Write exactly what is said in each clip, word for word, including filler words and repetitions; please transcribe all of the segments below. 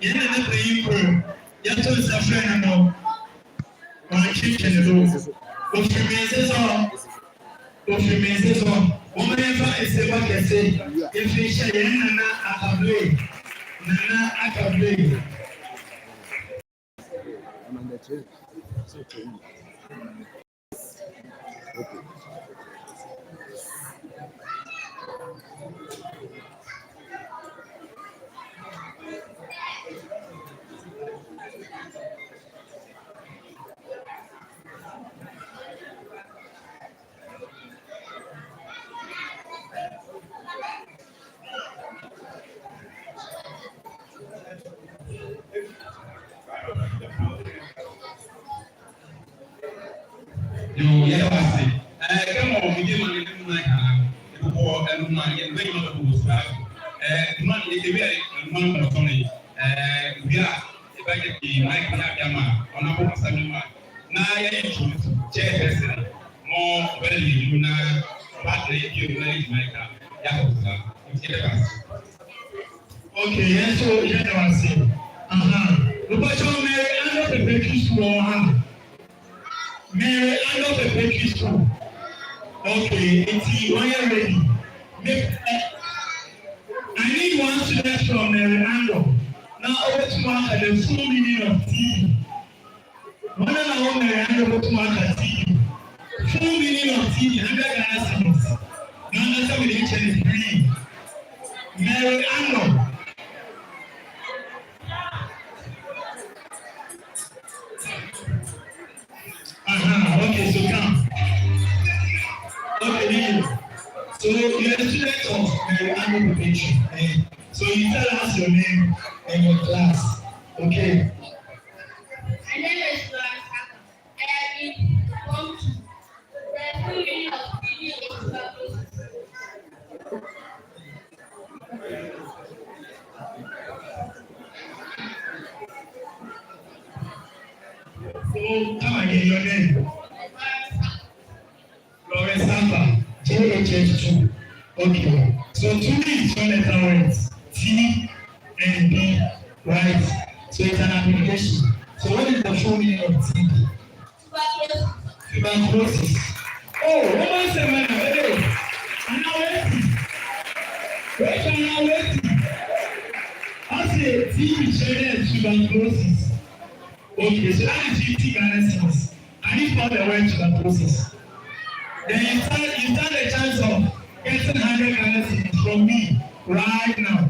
Yɛ nana panyin kro, yɛto nsa frɛ no no. Ɔnkyekye ne do. Ɔfiri me nze so. Ɔfiri me nze so. Momma yɛmfa nsɛmma kɛse yɛmfa nhyia yɛn Nana Akabule. Nana Akabule. Yoo, yɛda wɔ ase. Ɛɛ, kɛmɔ medi ma ne mu na ka. Ɛbobɔ ɛnuma yɛ ne bɛyɛ ma bɛbɔ sra. Ɛɛ, duma ne ɛwia ɛnuma no sɔne. Ɛɛ, wia ɛbɛyɛ de mic na bia ma ɔna bɔ masa ne ma. Na yɛyɛ ntu kyɛ ɛbɛsɛ. Mɔ ɔbɛyɛ ne yɛ na ɔbɛtena yɛ bio na yɛ mic a. Yɛakɔ sra. Nti yɛda wɔ ase. Okay, yɛn nso yɛda wɔ ase. Aha. Mepakyɛw, Mary Ando Perpetual School wɔ ha? Mary Ando Perpetual School. Okay, nti wɔyɛ ready. Me, eh, I need one student from Mary Ando. Na ɔbɛtumi aka the full meaning of T B. Wɔn a na wɔn Mary Ando bɛtumi aka T B. Full meaning of T B, hundred Ghana cedis. Na ɔno sɛ mede nkyɛ no free. Mary Ando. Aha, okay, so come. Okay, thank you. So you're a student of Mary Ando Perpetual. Eh? So you tell us your name and your class. Okay. My name is Florence Saka. I am in Form two. The full meaning of T B is tuberculosis. So, come again, your name? Florence Saka, J H H two. Okay. So two is four letter words. T and B, right? So it's an abbreviation. So what is the full meaning of T B? Tuberculosis. Oh, what was the man? Hey, anaa wɔati? Wait, anaa wɔati? I say T B kyerɛ dɛ tuberculosis. Okay, so that is fifty Ghana cedis. Can you spell the word tuberculosis? Then you stand, you stand a chance of getting hundred Ghana cedis from me right now.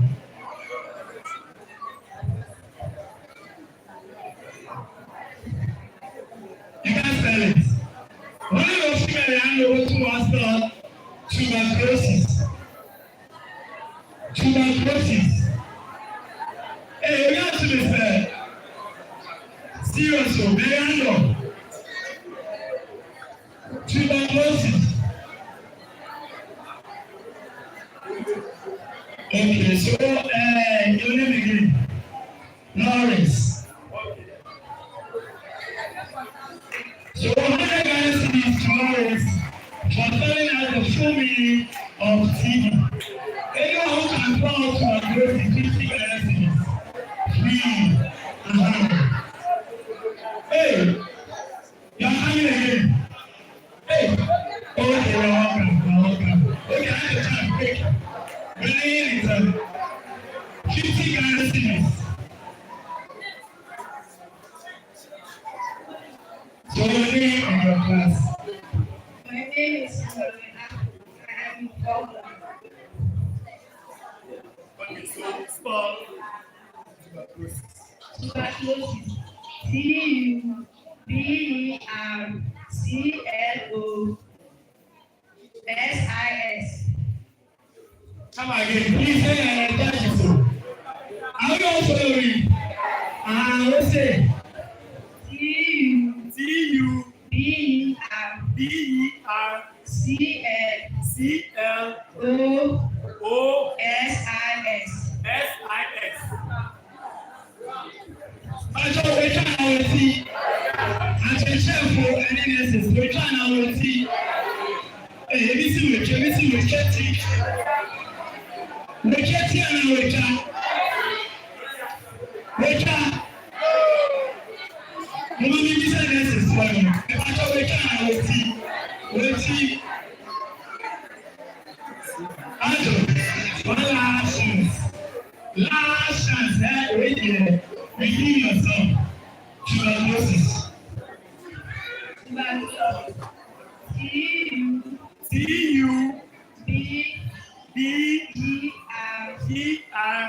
You can't spell it. Only your female and your two must spell tuberculosis. Tuberculosis. Hey, you have to be fair. Serious, oh, Mary Ando. Tuberculosis. Okay, so, uh, your name again? Lawrence. So, hundred Ghana cedis to Lawrence for telling us the full meaning of T B. Anyone who can tell us what is fifty Ghana cedis, free. Uh-huh. Hey, you are coming again. Hey, okay, you're welcome, you're welcome. Okay, I have a chance, quick. Really, it's, uh, fifty Ghana cedis. So your name and your class. My name is Samuel Apu. I am in Form one. Okay, so spell tuberculosis. T U B E R C L O S I S. Come again, please say, uh, that is so. Are we all following? Ah, let's say. T U B E R C L O S I S. Mpakyɛw, wɔatwa anaa wɔati? Akyerɛkyerɛfo ne nurses, wɔatwa anaa wɔati? Ee, ebi se wɔatwa, ebi se wɔatwa ti. Wɔatwa ti anaa wɔatwa? Wɔatwa. Mɔɔ mebisa nurses ne, mepakyɛ, wɔatwa anaa wɔte? Wɔte. Ato, one last chance. Last chance, eh, redeem yourself. Tuberculosis. Tuberculosis. T U. T U. B. B. G R. G R.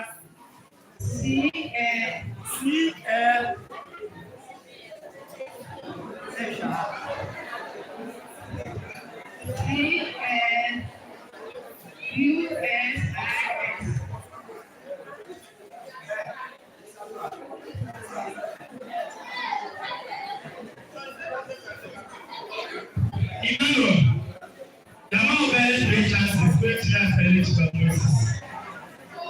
C L. C L. C L. U S I S. Emmanuel, the man who barely three chances, twenty years early tuberculosis.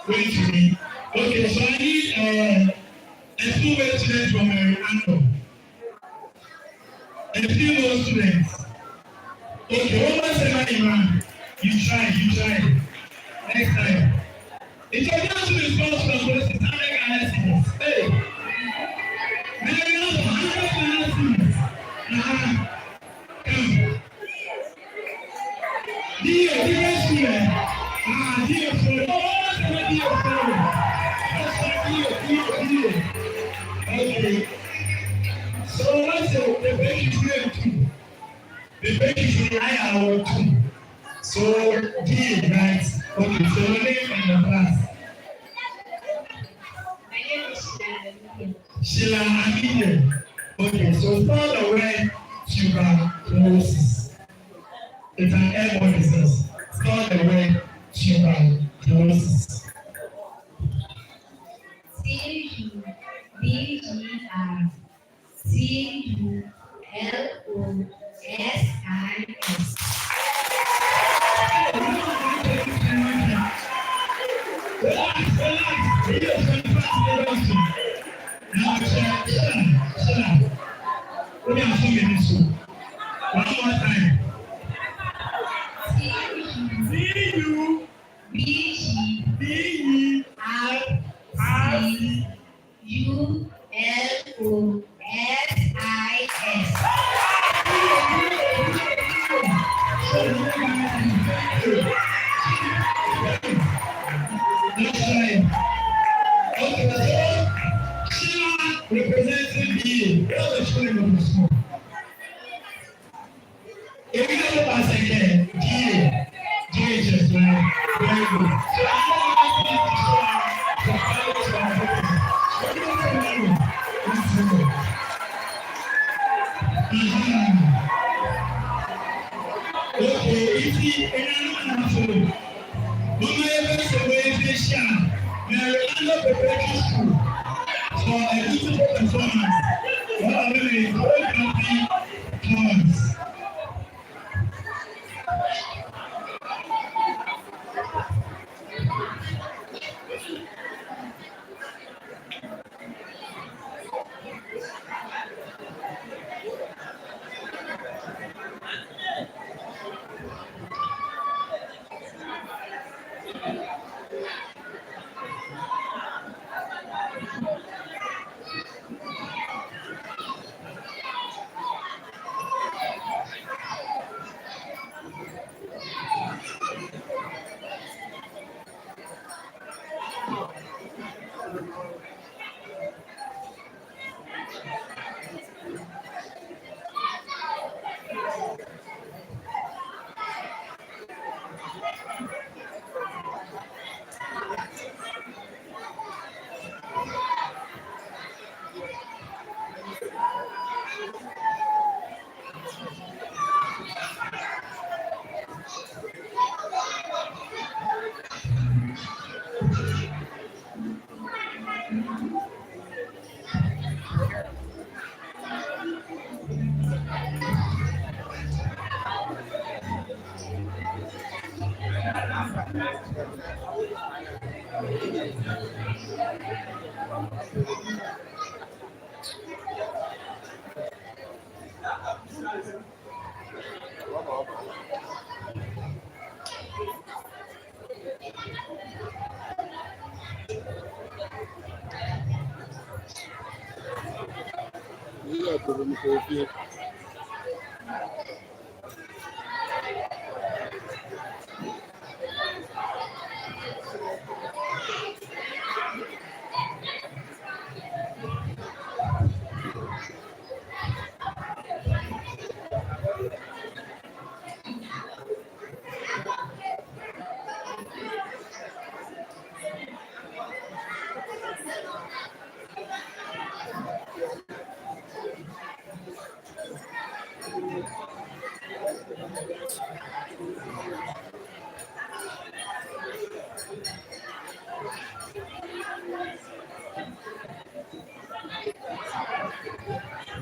Twenty. Okay, so I need uh, a few more students from Mary Anto. A few more students. Okay, one more second, man. You try, you try. Next time. It's a chance to be responsible for this hundred Ghana cedis. Hey. Mary Anto, hundred Ghana cedis. Uh-huh. Come. D A, D A student. Ah, D A student. Oh, D A student. That's right, D A, D A, D A. Okay. So what's the, the big student too? The big student, I am too. So D A, right? Okay, so your name and your class. My name is Sheila. Sheila Amide. Okay, so spell the word tuberculosis. It's an airborne disease. Spell the word tuberculosis. T U B E R C U L O S I S. Relax, relax. Relax. Now, Sheila, Sheila, Sheila. Let me ask you this one. One more time. T U B E R C U L O S I S. That's right. Okay, so Sheila representing B A. What's the Sheila representing? If you don't pass again, D A, D A just went. Very good. So, I'm gonna ask you to show up. Aha. Okay, you see, and I'm not sure. Mama, you best say, where is this? Mary Anto Preparatory School for a beautiful performance. What a very good, happy performance.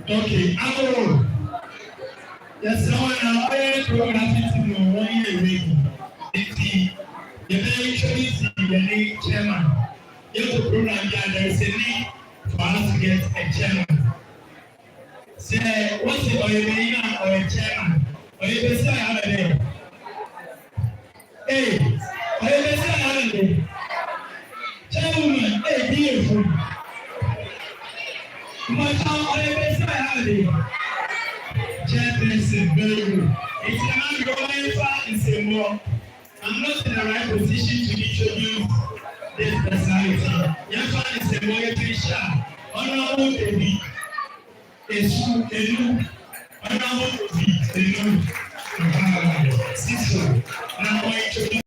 Okay, Awo. Yɛsrɛ wɔ na ɔyɛ program titi no wɔn yɛ ready. Eti yɛbɛ introduce yɛne chairman. Yɛkɔ program bi a, there is a need for us to get a chairman. Sɛ wɔse ɔyɛ benyin a, ɔyɛ chairman. Ɔyɛ besia a, ɔyɛ dɛ? Ee, ɔyɛ besia a, ɔyɛ dɛ? Chairwoman, ee, bi yɛ fo. Mpakyɛw, ɔyɛ besia a, ɔyɛ dɛ? Chairperson, very good. Eti na mede wɔn ɛmfa nsɛmmɔ. I'm not in the right position to introduce this personality. Yɛmfa nsɛmmɔ yɛmfa nhyia Honorable David Esu Enu. Honorable David Enu. Aha, Siso. Na ɔyɛ introduce.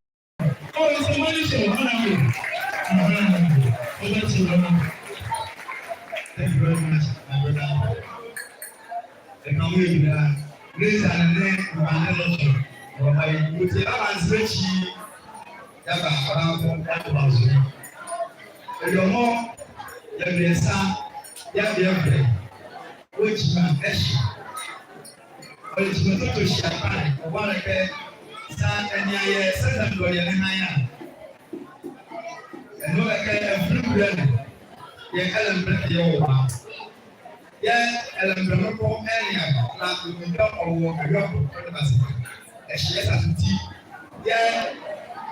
Oh, nsɛmmɔ no hyɛ Honorable. Aha, ɔbɛkyerɛ no. Thank you very much, my brother. Ɛka mo yɛ nyinaa. Praise and ne mmaane no so. Wɔma yɛ nti aba nsa akyi. Yɛaba abanko yɛatoa so. Ɛyɛ ɔmo yɛ mmiɛnsa yɛ adeɛ brɛ. Wɔgyima ɛhye. Ɔyɛ gyima toto hye aban. Ɔbɔ ne kɛ sa ɛnea yɛ sɛ sɛ ndɔ yɛ ne han a. Ɛno ɛkɛ ɛfiri brɛ no. Yɛ ɛlɛ mbrɛ yɛ wɔ ba. Yɛ ɛlɛmbrɛmɔ kɔ ɛnea na ɔmɛdwa ɔwɔ ɛyɔbo ɔde ba sɛ ɛhye yɛ sa so ti yɛ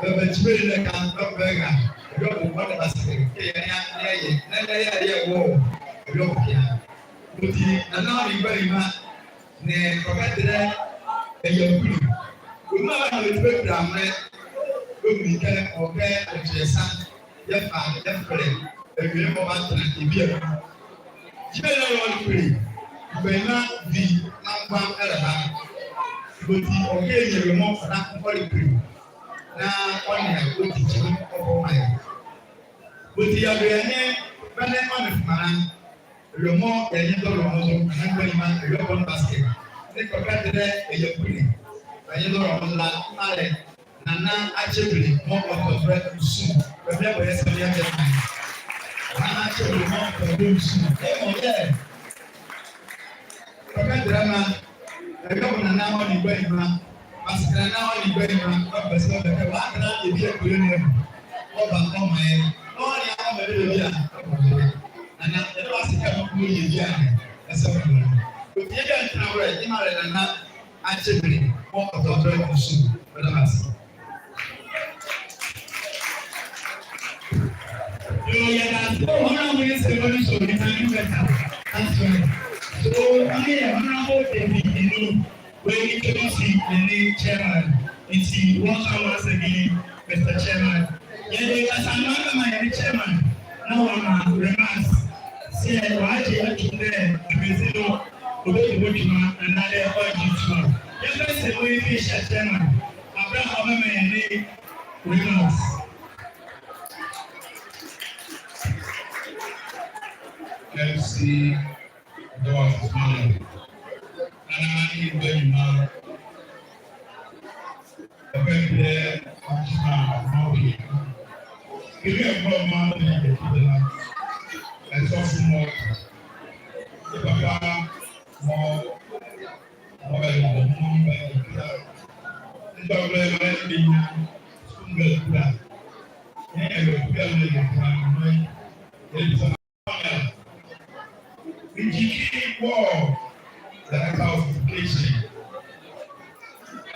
bɛbɛkyerɛ yi lɛ ka bɛbɛga ɛyɔbo ɔde ba sɛ kɛ yɛ nea yɛ yɛ na nea yɛ yɛ wɔ ɛyɔbo kea ɔti na na ɔne ba yi ma ne kɔkɛ terɛ ɛyɛ kuli ɔma ba na ɔtwerɛ kura mrɛ ɔmu kɛ ɔkɛ ɔkyerɛ sa yɛfa yɛfrɛ awie mɔ ba tena ebi a gyina yɛ yɛ ɔde pere mgbɛnma bi na mgba ɛlɛba ɔti ɔkɛ yɛ yɛ mɔ na ɔde pere na ɔne a ɔde kyi ɔbɔ ma yɛ ɔti yɛ bɛ yɛ ne bɛ ne ɔne fana yɛ mɔ yɛ nye dɔlɔ mɔ so ɛna mgbɛnma ɛyɛ ɔbɔ ne basket ne kɔkɛ terɛ ɛyɛ kuli ɛnye dɔlɔ mɔ so la mma yɛ Nana Akyebile mɔɔ ɔtɔ so nsu. Bɛbia bɔ yɛ sɛ bia bɛ kan. Nana Akyebile mɔɔ ɔtɔ so nsu. Ɛmɔ yɛ. Papa drama. Ɛbia bɔ nana ɔne gba nima. Masika nana ɔne gba nima. Ɔbɛ sɛ ɔbɛ kɛ wa kana ebi akure ne mu. Ɔba ɔma yɛ. Ɔne ama bɛ bia. Nana ɛbɛ wa sika mu yɛ bia. Ɛsɛ ɔbɛ. Obi yɛ bia ntina wɛ. Ima lɛ nana. Akyebile mɔɔ ɔtɔ so nsu. Bɛda mo ase. Yo, yɛda ase. Oh, Honorable yɛ sɛ wɔn nso ne time you better. That's right. So, ɔne yɛ Honorable David Enu. Wei ne Kemisi ne ne chairman. Nti, welcome once again, Mister Chairman. Yɛde kasanoma bɛma yɛne chairman na wama remarks sɛ wɔagye atum dɛ twumasi no ɔbɛdi hɔ dwuma anaadɛ ɔregye tum a. Yɛmfa nsɛmmo yi mfa nhyia chairman bere a ɔbɛma yɛne remarks. MC Dɔɔso Nana Ayi Banyuma. Ɛbɛbrɛ ɔkyena ɔma ɔyɛ. Kele ɛbɔ ɔma ɔyɛ ɛkele la. Ɛsɔfo mɔ. Ɛpapa mɔ. Mɔ bɛ mɔ mɔ bɛ kira. Ɛdɔbrɛ mɛ ɛbɛnya. Sumɛ kura. Ɛyɛ ɛbɛ kura mɛ ɛbɛ kura mɔ. Ɛbisa Njiki wɔ the House of Education.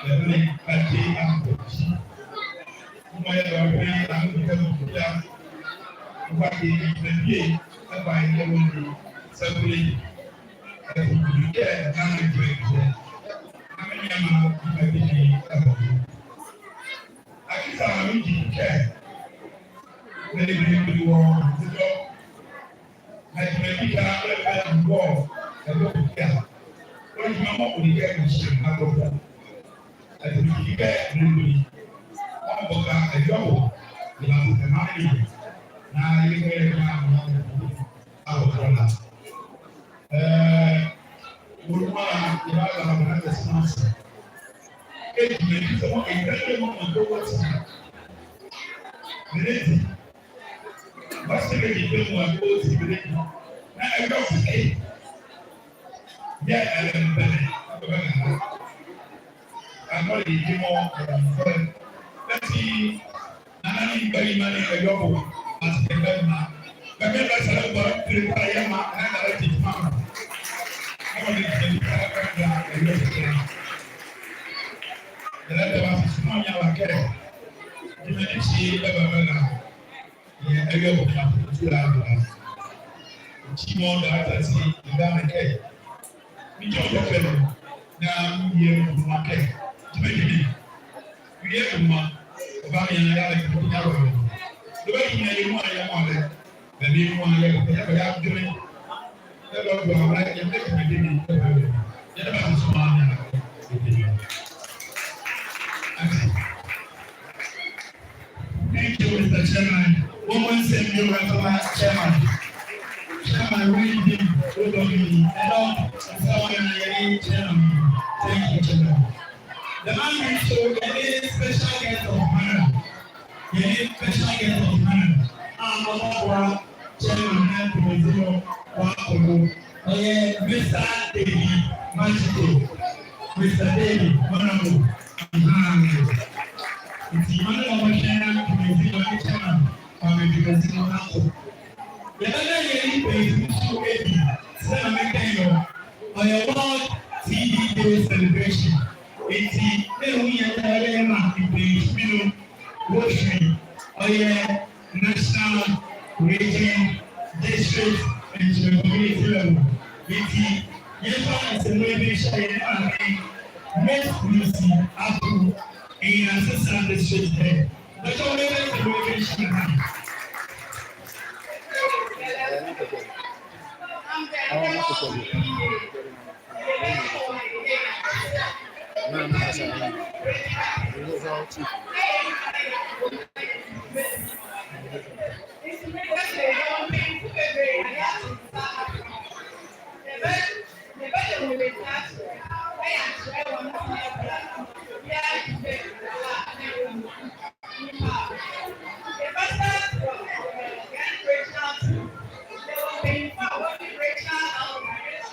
Ɛbɛne kati akɔkyi. Mɔ yɛ dɔbɛ akɔkyi akɔkyi a. Mɔ kati ɛbɛbie ɛba yɛ wɔ ne sɛbile. ɛkɛ na medi kɛ medi wɔ nsodɔ. Na gyima bi ka ɛbɛ wɔ ɛbɛ kukia. Wɔn gyima mɔ kɔ ne kɛ ne hyɛ na kɔkɔ. Ɛtumi kɛ ne bi. Wɔn bɔ ka ɛyɔ wɔ ne ba sɛ ma ne yɛ. Na yɛ kɛ yɛ ka ma ne bi. Awɔ kɔ la. Ɛɛ, wɔn mu a yɛ ba ka ma ne bɛ sɛ ma sɛ. Ɛdi ne bi sɛ wɔn ɛyɛ ne mɔ mɔ kɔ wɔ ti. Ne ne ti. Basi bɛ di pɛ mu a ko ti bɛ di. Na ɛyɔ fɛ. Yɛ ɛlɛ mbɛnɛ. Ɛbɛ bɛ na. Ɛnɔ di di mɔ ɛlɛ mbɛnɛ. Bɛti na na ni mbɛ yi ma ni ɛyɔ bo. Basi bɛ bɛ ma. Bɛ bɛ bɛ sɛ bɔ tiri pa yɛ ma na na bɛ ti ma. Ɛnɔ di di pa yɛ ma ɛyɔ fɛ. Ɛlɛ bɛ ma sisi mɔ nya wa kɛ. Di mɛ ni ti bɛ bɛ bɛ na. Yɛ ɛyɛ wɔ ka tu la ba. Ti mɔ da ta si da me kɛ. Mi jɔ jɔ kɛ no. Na mi yɛ mo ma kɛ. Ti me ti mi. Mi yɛ mo ma. Ɔ ba mi ya ya le ko ya wɔ. Lo ba ti mi yɛ mo ya mo le. Ba mi mo ya ko ya ba ya ti mi. Thank you, Mister Chairman. One more thing, you are my chairman. Chairman, we need you. We don't need you. Hello, Mister Chairman. Thank you, Chairman. The man is so any special guest of honor. Yɛde special guest of honor a ɔbɛboa chairman na mpanyinfo wɔ akɔ hɔ. Ɔyɛ Mister David Machito. Mister David, honorable. Ahaa. Nti ɔne ɔbɛhwɛ na mpanyinfo ne chairman wɔ mpanyinfo akɔ. Yɛbɛma yɛne mpanyinfo nso adi sɛ na meka yi no, ɔyɛ World T B Day celebration. Nti na ɛho hia sɛ yɛma mpanyinfo binom wɔ fie. Ɔyɛ national, region, district and community level. Nti yɛmfa nsɛmua bi nhyɛ yɛn maame, Miss Lucy Apu, Nyansa District Head. Bɛtɔ wɔn bɛ sɛ wɔn bɛ hyia ha.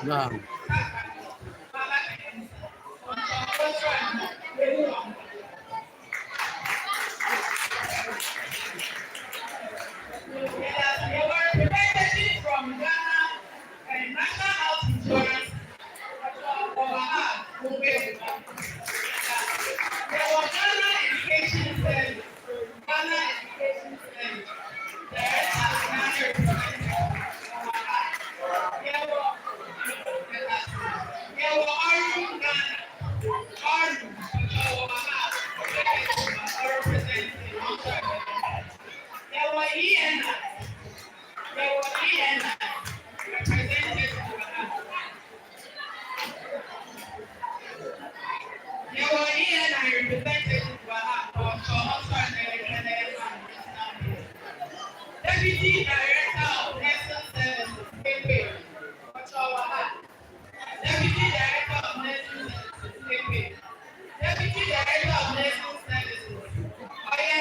Naam. From Ghana, uh, National Health Insurance, uh, Ghana Education Service, Ghana Education Service, Director, Ghana Representative, yɛwɔ, yɛwɔ Orum Ghana, Orum, Representative, yɛwɔ E N I, yɛwɔ E N I representative wɔ ha. Yɛwɔ E N I representative wɔ ha. Ɔtɔ ɔtɔ na yɛka na yɛma no. Deputy Director of Nursing Services, Pepe. Ɔtɔ wɔ ha. Deputy Director of Nursing Services, Pepe. Deputy Director of Nursing Services. Ɔyɛ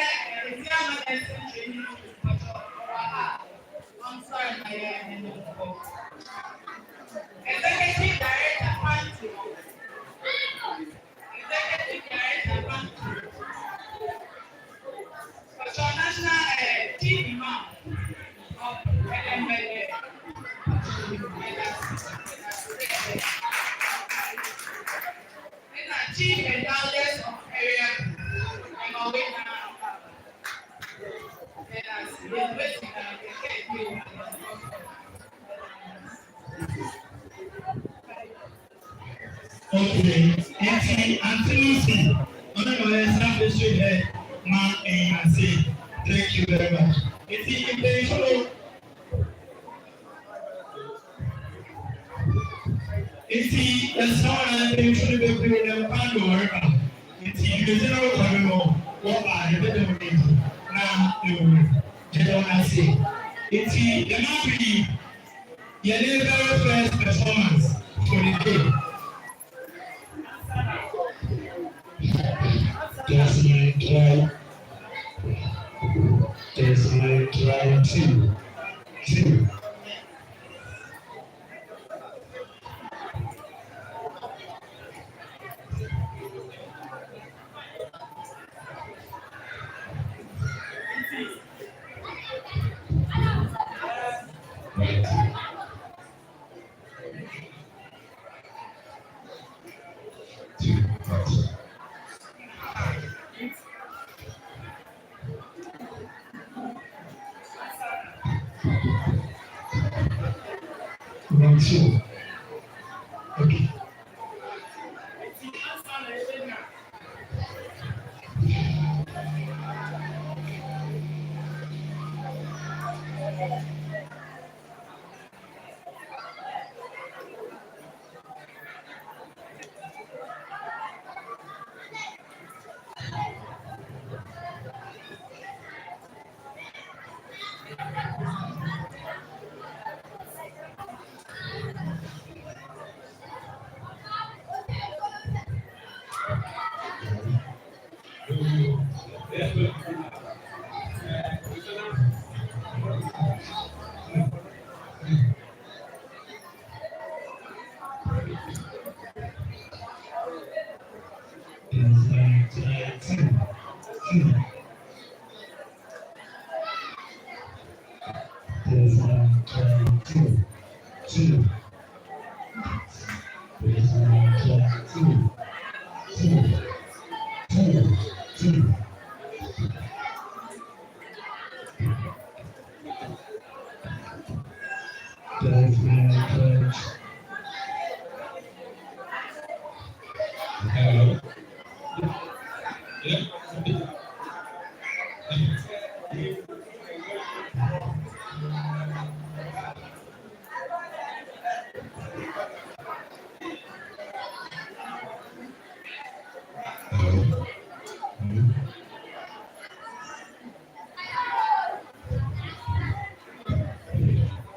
Nsiama Nursing Training Institute, ɔtɔ wɔ ha. I'm sorry, my, uh, Executive Director, Panto. Executive Director, Panto. Ɔtɔ National, uh, T V man of Elembele. Ɛna Chief Elders of Area, ɛma wɔ nyinaa. Ɛna yɛn bɛ ti na kɛkɛ bi wɔ. Okay, enti Auntie Lucy, ɔne ɔyɛ Sunday Street head, maa yɛda ase. Thank you very much. Enti mpanyinfo no, enti yɛsrɛ mpanyinfo no bebree na ɛkwan do wɔreba. Enti yɛbɛgyina hɔ kɔme no, wɔba a yɛbɛda wɔn adi na ɛwɔ mu. Yɛda wɔn ase. Enti yɛn abiri, yɛn very first performance for the day. Test mic try. Test mic try two. Two. Right. Two, right. One, two. Okay. Hello. Yeah.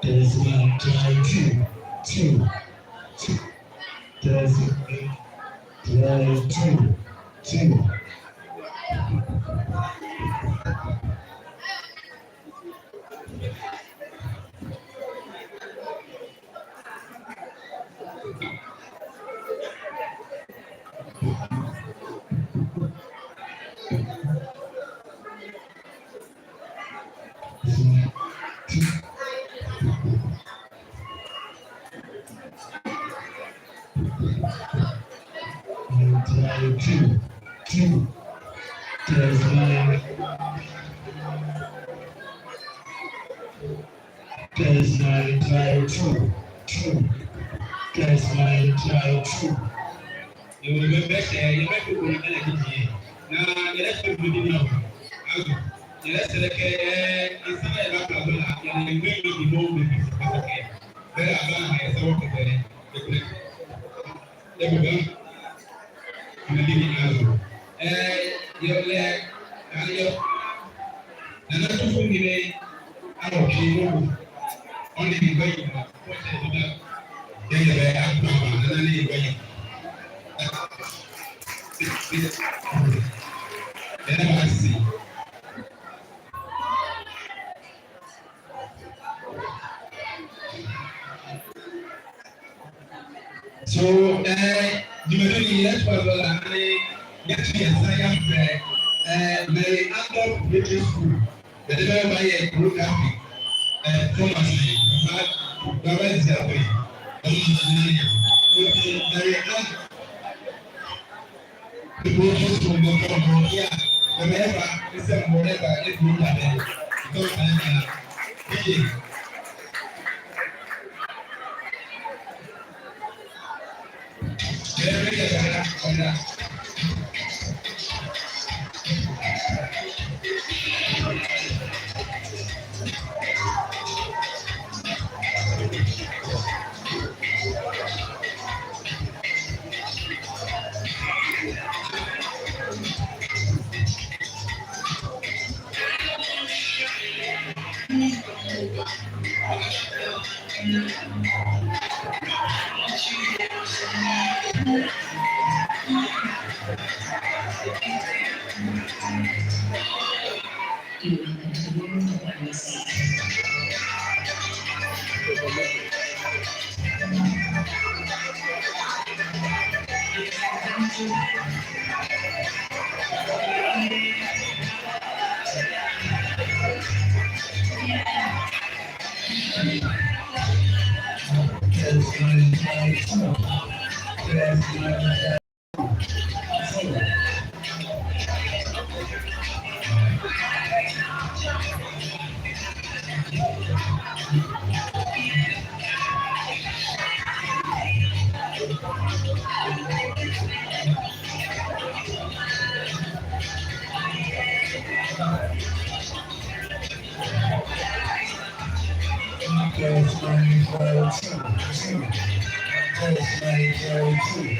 Test one, try two, two, two. Test one, try two, two. Try two, two. Test one. Test one, try two, two. Test one, try two. Yɛwɔ bɛ, bɛhyɛ, yɛbɛto kɔ na ɛna didi. Na yɛlɛhyɛ bɛ didi na wɔ. Azo. Yɛlɛsɛlɛ kɛ, eh, ansa na yɛbaka bɛ la, yɛlɛ mgbɛ yi di mɔ bɛ bi sɛ kɛ. Bɛ la ba na yɛsɛ wɔ kɛ bɛ. Bɛ bɛ. Yɛbɛba. Yɛbɛdi ne azo. Eh, yɛlɛ, yɛlɛ. Nana Tufu Nyine, awɔ pii mɔ. Ɔne ne mgbanyima. Yɛlɛ bɛ akpa ba, nana ne mgbanyima. Yɛlɛ bɛ asi. So, eh, dwumadie ne yɛtoa so la, ne yɛto yɛn nsa yɛafrɛ, eh, Mary Adolf Military School. Bɛde bɛ ba yɛ choreography, eh, Thomas, ba, ba, ba, Ziabe, ba, Mary Adolf. Test nine five two. Test nine five two.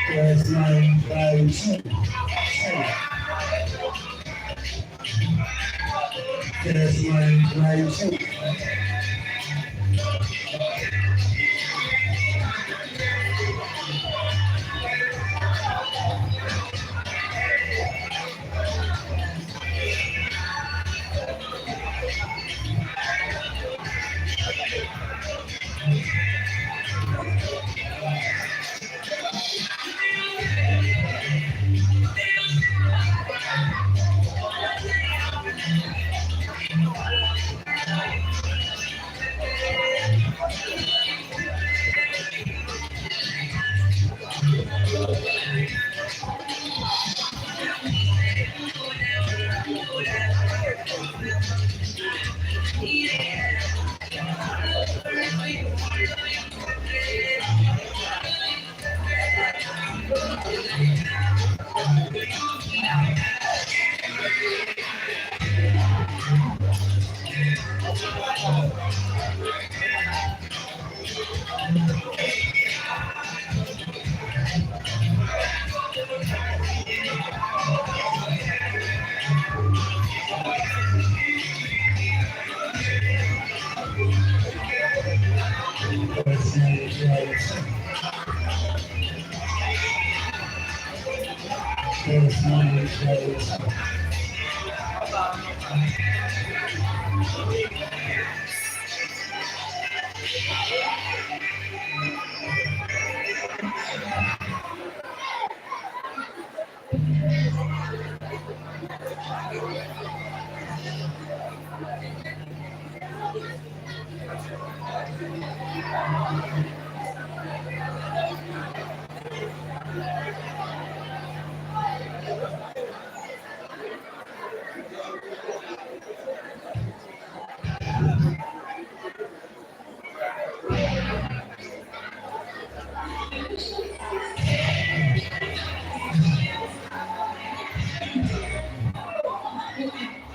Test nine five two. Test nine five two.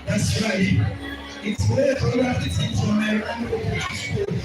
That's right. It's where the Lord is in your life and your people.